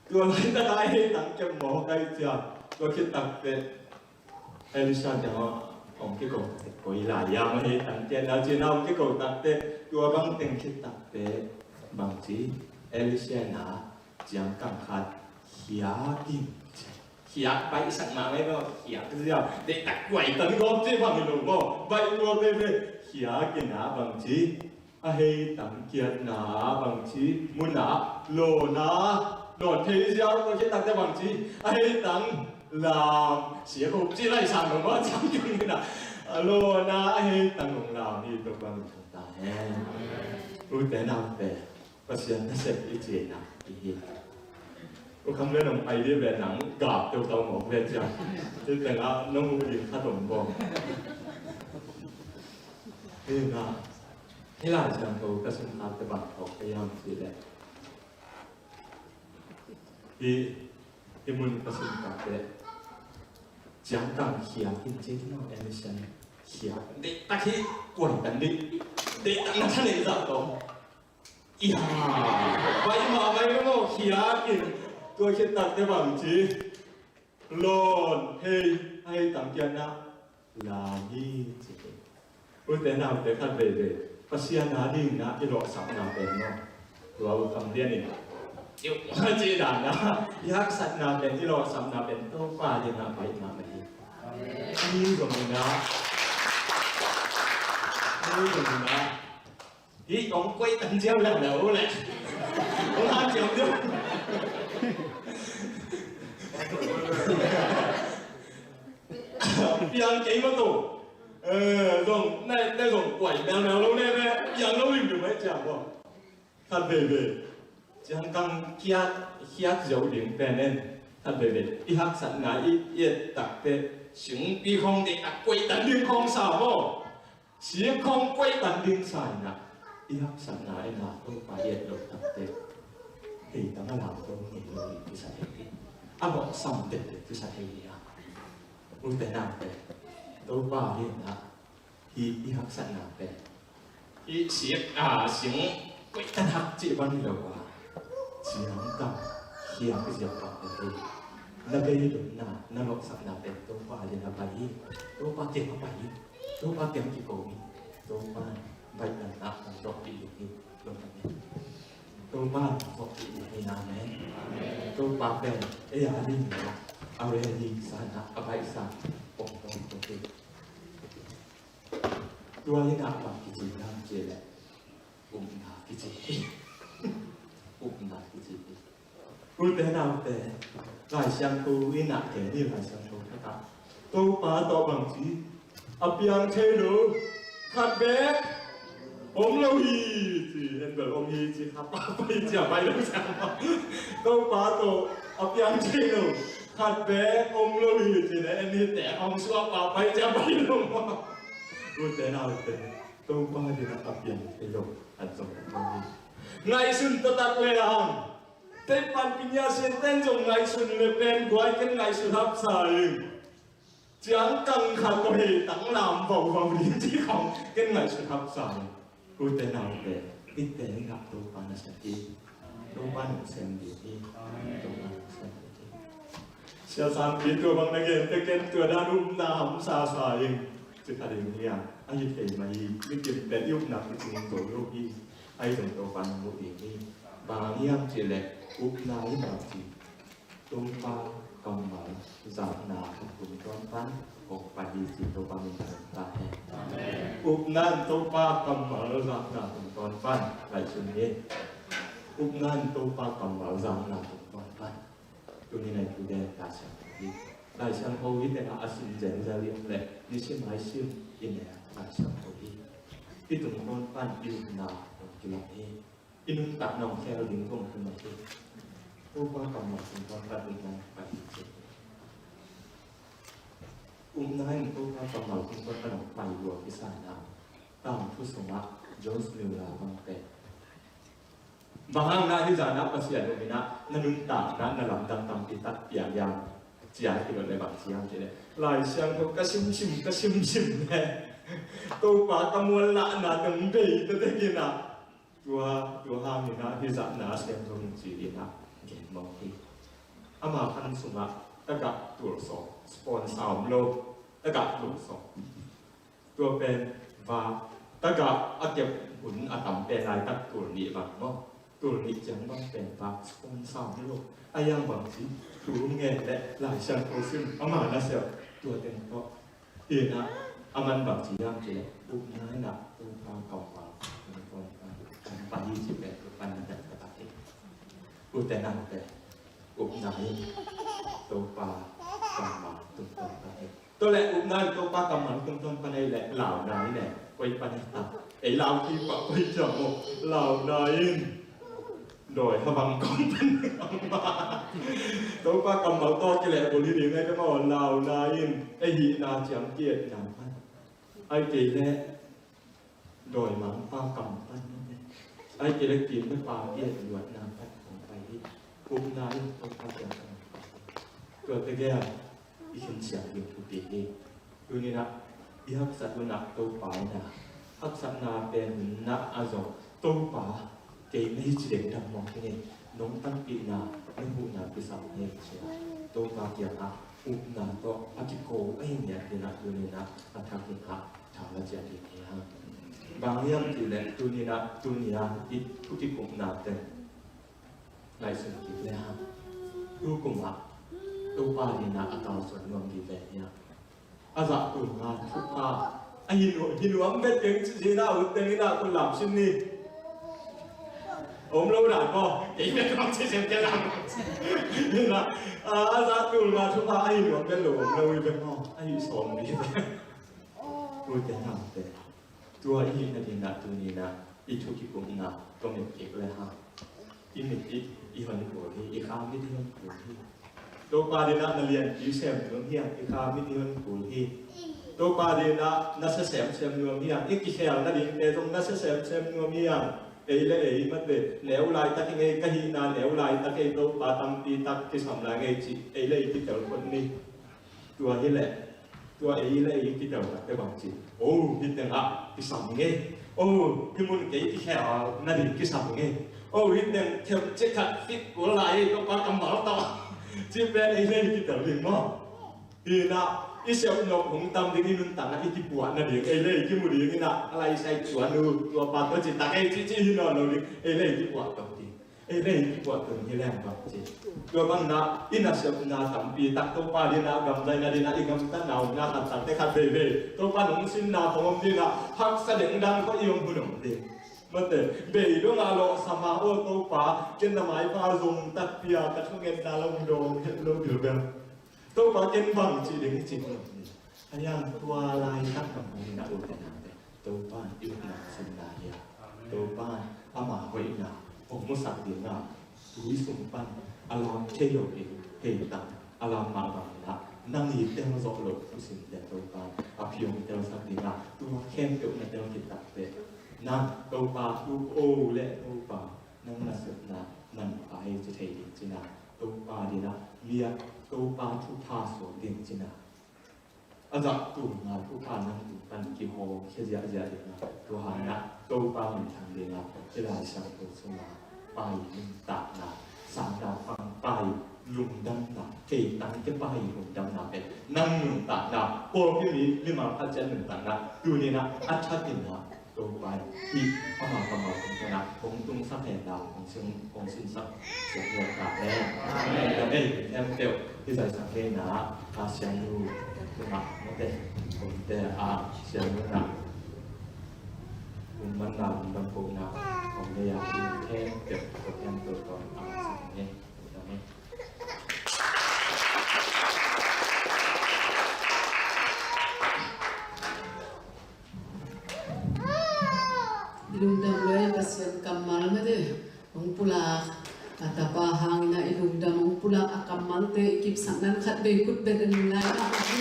tua laitak a ei tam kem maw, kai cia. Tua khit tak pen Elisha kiangah hong kiko takte, koi lai hiam a heitang kiatna ci-in ah hong kiko takte, tua bang teng khit takte bang ci, Elisha in ah ciangkang khat khiak in, khiak baihsak mahmah ei maw, khiak ziau, deihtak kuai tan gawp ci bang hi lo maw, baih tua veve, khiak in ah bang ci, a heitang kiatna bang ci, munah lawna, lawn thei ziau, tua khit takte bang ci, a heitang lam, sia ko ci lai sang lo maw, ciang keng in ah, a lawna a heitang hong lam hi. Topa min thang ta hen. Ute naute, Pasian nasep i cihna i hi. U Kham Lian, nong pai dih ve, nang gap teutau mawk ve ciang. Hih tengah nong uh ding khat om bawk. Hih na Hih Lai Siangtho ka sim khak teh bang tawh ka hiam cih leh, hih, hih mun ka sim khak teh ciangkang khiak in ci no, emission khiak. Deihtak hi, kuan kan dih. Deihtak na thaneih zah tawh. Ia, bai mah bai lo, khiak in. Tua khit tak teh bang ci. Lawn, hei, hei, tangkiatna lam hi, ci hi. Ute naute, khat veivei Pasian a dingin i lawhsapna pen maw, tua U Kham Lian in, i, ci dan a, i haksatna pen, i lawhsapna pen Topa dingin a baih mahmah hi. Amen. Hi zongin a, hi zongin a, hih kong kuai tan ziau liang lo leh, kong han ziau ziau. Piang kei mah tawh. Eh, zong, na, na zong kuai miau miau lo leh, piang lo lim lim mai ciang kong. Khat veivei ciangkang khiak, khiak ziau ding pen en. Khat veivei i haksatna i, i et tak teh singpi khong deihtak kuai tan ding khong sa maw. Singpi khong kuai tan ding sa in a, i haksatna in a Topa i et loh tak teh, hei, tang a lam tawh ngei lo hi kisa thei hi. A bawhsam teh teh kisa thei hi a. Ute naute, Topa hi in a, hih i haksatna pen, hih sing, a, sing kuai tan hak cih bang hi lo a, ciangkang khiak ziau bang hi. Na beidonna, na lawhsapna pen Topa dingin a pai hi. Topa kiang a pai hi. Topa kiang kiko hi. Topa baihdanna hong zawhpih ding hi. Lawhsapna Topa hong zawhpih ding hi. Amen. Topa pen ei a dingin a ready sa in a, a baihsa hong zawhpih ding hi. Tua hi in a bang kici hiam cih leh, upna kici hi. Upna kici hi. Ute naute, Lai Siangtho in a, kei ni Lai Siangtho khat ah Topa tawh bang ci, a piang thei lo khat beek om lo hi ci, en bel om hi ci, khat pa pai ci a pai lo ci a. Topa tawh a piang thei lo khat beek om lo hi ci, na en hi teh hong suah pa pai ci a pai lo. Ute naute, Topa dingin a piang thei lo khat zong om lo hi. Ngaihsun taktak le hang, tei pan pinya sian ten zong ngaihsun le pen guai ken ngaihsun hapsa ing. Ciangkang khat tawh hei tang lam vauvau ding ci khong ken ngaihsun hapsa ing. Ute naute, ite in a Topa na sem hi. Topa na sem ding hi. Topa na sem ding hi. Sia Sangpi, tua bang na gen teh ken tua dan upna hamsa sa ing. Ci kha ding hi a, a hi thei mah hi. Mi kim pen i upna kicing zo lo hi. A hi zong Topa na mu ding hi. Bang hiam cih leh upna in bang ci, Topa kammal zakna tungtawn pan hong pai hi ci, Topa min thang ta hen. Amen. Upna in Topa kammal zakna tungtawn pan, ngaihsun hi. Upna in Topa kammal zakna tungtawn pan. Tuni in a i tu den Lai Siangtho hi. Lai Siangtho hi tengah a sim zenzel i om leh, nisim a i sim i ne Lai Siangtho hi. Hih tungtawn pan i upna hong kilang hi. I nuntakna hong khel ding zong hi mah hi. Topa kammal tungtawn pan upna hong pai hi ci. Upna in Topa kammal tungtawn pan hong pai lua kisai na, Tangthu sungah Joyce Muller bang pen, bang hang na hih zah na Pasian um in a, na nuntakna na lamdang tampi tak piang hiam, ci a hi lo leh bang ci hiam cih leh, Lai Siangtho ka simsim, ka simsim leh Topa ka muanlahna teng bei ta tek in a, tua, tua hang in a hih zah na sem zong ci in a gen mawk hi. Ama khan sungah tagah tul sawm, sponsor om lo, tagah tul sawm. Tua pen va, tagah a kep hun a tam pen laitak tul nih bang maw. Tul nih ciang bang pen va, sponsor om lo. A hiang bang ci, thu ngen leh Lai Siangtho sim, ama nasep, tua teng tawh. Hi in a, aman bang ci hiam cih leh, upna in a, Topa kammal tungtawn pan hong pai hi ci pen, Topa min thang ta hen. Ute naute, upna in Topa kammal tungtawn pan hi. Tua leh upna in Topa kammal tungtawn pan ahih leh launa in e, koi pan hi ta. Ei lau kik pah koi ciang maw, launa in dawi ha bang kong pan hi bang maw. Topa kammal tawh kilehbulh hi ding e ka maw, launa in ei hihna ciang ki-etna pan. Ahih kei leh dawimangpa kam pan mate, ahih kei leh kiimna pa i et luatna pan hong pai hi. Upna in Topa kiang pan hong pai hi. Tua tegel i khinsiam ding thupi hi. Tuni-in ah i haksat hun ah Topa in ah, haksatna pen hun ah a zong, Topa, kei na hi ci dengdang mawk hi ing ei, nong panpihna, nong huhna kisam ing ei ci-a Topa kiangah upna tawh a kiko ahih ngiat dingin ah tuni-in ah a thakin ah tha la ciat ding hi hang. Bang hiam cih leh tuni-in ah, tuni-a i thu kikupna teng ngaihsun kik le hang, tu kum ah Topa dingin ah a kalsuan nuam ding pen hi hang. A zah tul nga thupha a hi nuam, hi nuam bek keng ci-in ah, ut teng in ah khut lam sin ni. Om lo dan maw? Kei bek kong ci sem kei lam. Hi na, a zah tul nga thupha a hi nuam bek lo om lo hi bek maw? A hi sawm ni bek. Ut teng in ah ut teng. Tua i hihna dingin ah tuni-in ah i thu kikupna tawh mit kik le hang. I mit i, i hon kul hi, i kha mit i hon kul hi. Topa dingin ah na lianpi sem nuam hi hang, i kha mit i hon kul hi. Topa dingin ah na sia semsem nuam hi hang, i kikhelna dingte zong na sia semsem nuam hi hang. Ei le ei mate, neu laitak hi ing ei, ka hihna neu laitak hi ing ei, Topa tampi tak kisam lai ing ei ci, ei le ei kitel phot ni. Tua hi leh, tua ei le ei kitel takte bang ci, o, hih tengah kisam ing ei. O, hih mun kei kikhelna ding kisam ing ei. O, hih teng khem cik khat fit kul lai ei, Topa kammal tawh. Ci pen ei le ei kitel ding maw? Hi na, i sep nop hong tam ding, i nuntakna i kipuahna ding, ei le ei kimu ding hi na, a lai sai tua nu, tua pa tua ci tak ei ci ci hi nawn lo ding, ei le ei kipuah tawh ding. Ei le ei kipuah tawh hi leng bang ci. Tua bang na, i nasepna tampi tak Topa dingin ah, gamzaina dingin ah, i gamtatna omna khat takte khat veivei Topa nong sinna khong om dingin ah, haksa dengdang tawh i om hun om ding. Mate, bei dong a lawhsam a, o Topa, ken na maipha zong takpi a, ka thungetna lo dawng het lo bilbel. Topa ken bang ci ding hi ci hun om ding. A yang tua laitak bang hong na ut na te, Topa in i utna sinna hi a, Topa in ama hoihna hong musak dingin ah, tui sung pan a lam thei lo ding, hei tang a lam mah bangin ah, nang i tel zawh loh thusimte Topa in a phi hong telsak dingin ah, tua khempeuh na tel khit takteh, nang Topa thu o le Topa, nang nasepna manpha hi ci thei ding cin ah, Topa dingin ah, mi ah Topa thupha suak ding cin ah, a zah tul nga thupha nang tung pan kihawmkhia ziahziah ding a, tua hangin ah Topa minthang ding a, i Lai Siangtho sungah pai nuntakna, sang dang pang pai lungdamna, kei tangte pai lungdamna pen nang nuntakna, pawlpi mi mimal khat ciat nuntakna, tuni-in ah a thakin ah Topa in hih ama kammal tung khat ah hong tungsak hen la, hong sin, hong sinsak siang hen ta hen. Amen. Amen. Khempeuh hih zaisak kei na, a siangnu tungah mate, omte a siangnu na, um manna, um dam kohna, om le ya, khempeuh, khempeuh tawh a sak hen. Amen. I lungdam lua i Pasian kammal mate hong pulak, a tapa hangin ah i lungdam hong pulak a kammalte i kipsak nan khat vei khut beng in lai mah a hi.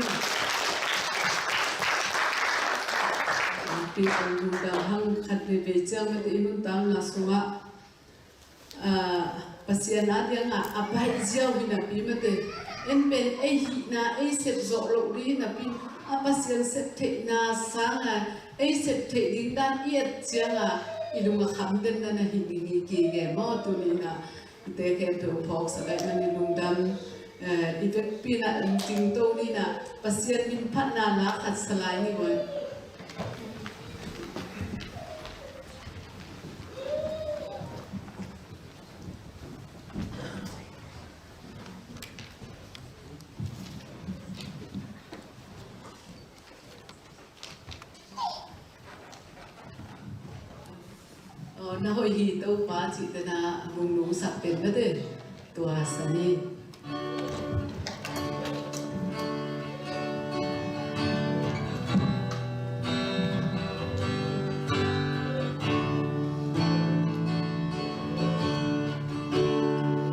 Pi hong lungdam hang khat vei vei ciang mate i nuntakna sungah, ah, Pasian a diangah a baih ziau hi napi mate, en pen ei hihna ei sep zawh loh ding hi napi, a Pasian sep theihna sangah ei sep theih ding dan i et ciangah i lung a kham den na na hi ding hi kigem maw? Tuni-in ah i te khempeuh phawksak ahih manin lungdam, eh, i vekpi-in ah lungcing to ni-in ah Pasian min phatna na khat sa lai ni maw. Aw, na hoih hi Topa cihte na a nungnung sak pen mate. Tua sa ni.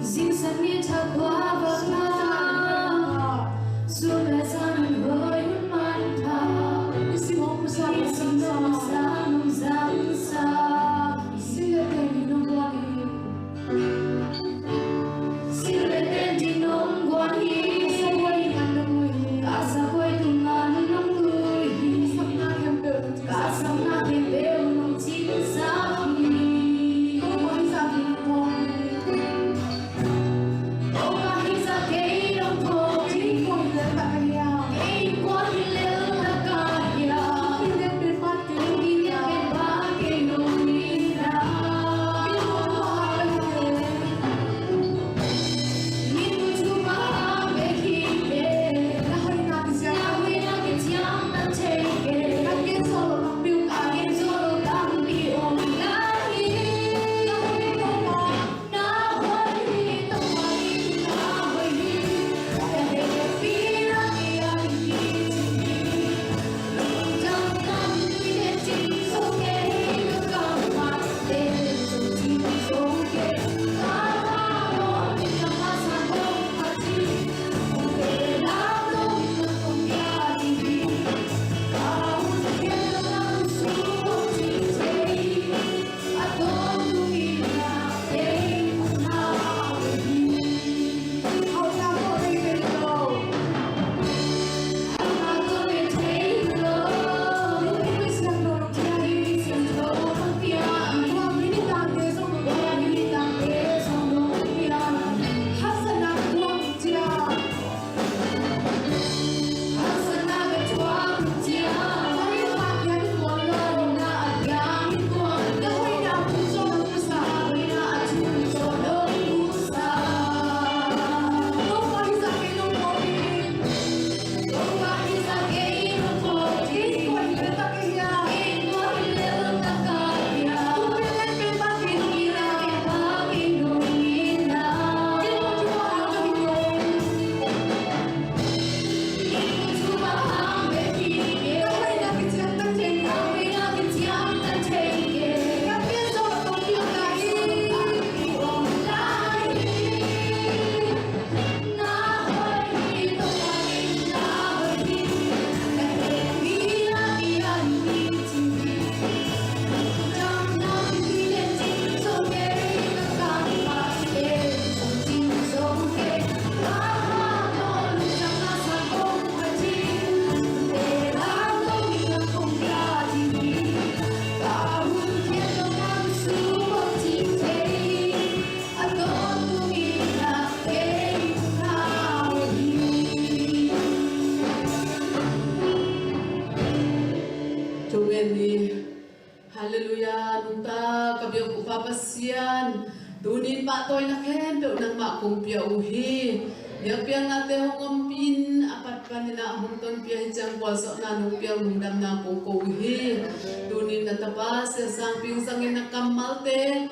Zingsang ni thakhua va ngah, sum le zan hun hoih hun manpha. I sim hong pusak, i sim hong pusak, nong zang Amen. Halleluiah. Nungta ka biak uh Pa Pasian, tunin pahtawina khempeuh nangmah kong pia uh hi. Biakpiaknate hong ompih in, a pat panin ah hong tonpih a, hih ciang gualzawhna nong piak, lungdamna kong ko uh hi. Tunin na tapa Sia Sang Ping zangin na kammalte,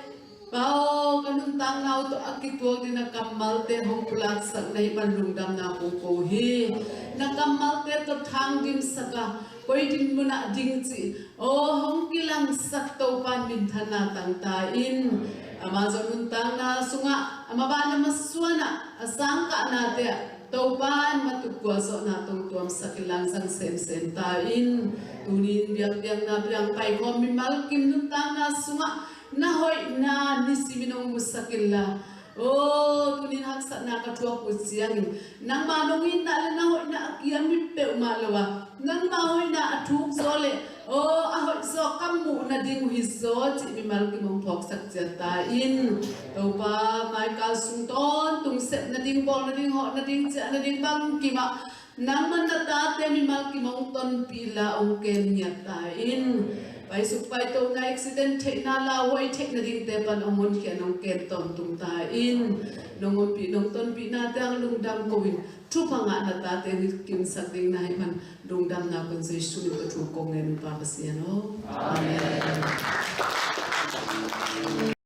Pa aw, ka nuntakna uh tawh a kituak ding na kammalte hong pulaksak na hih man lungdamna kong ko uh hi. Na kammalte tawh thang dimsak a, koi dinmun ah ding cih aw hong kilangsak Topa minthanna tang ta in. Amah zong nuntakna sungah, amah banah masuanah a sangkahnate ah Topa in matup gualzawhna tong tuamsak in, langzang semsem ta in. Tunin biakpiakna piang paikhawm mimal kim nuntakna sungah na hoihna nisimin hong musak inla, aw, tunin haksatna ka thuak uh ciangin nangma nong itna le na hoihna a kiam mi peuhmah lo a, nangma hoihna a thuk zaw le, aw, a hoih zaw ka muh nading uh hi zaw cih mimal kim hong phawksak ciat ta in. Topa, maikal sung tawntung sep nading, bawl nading, hawh nading, ciah nading bangkim ah nangman na tate mimal kim hong tonpih la, hong kem ngiat ta in. Paisuk paitona, accident theihna, lauhuai theih nadingte pan hong honkhia, hong kem tawntung ta in. Nong ompih nong tonpihnate hang lungdam ko in, thupha ngah na tate hong kimsak ding na hih man lungdamna kong Jesu min tawh thu kong ngen uh Pa Pasian aw. Amen.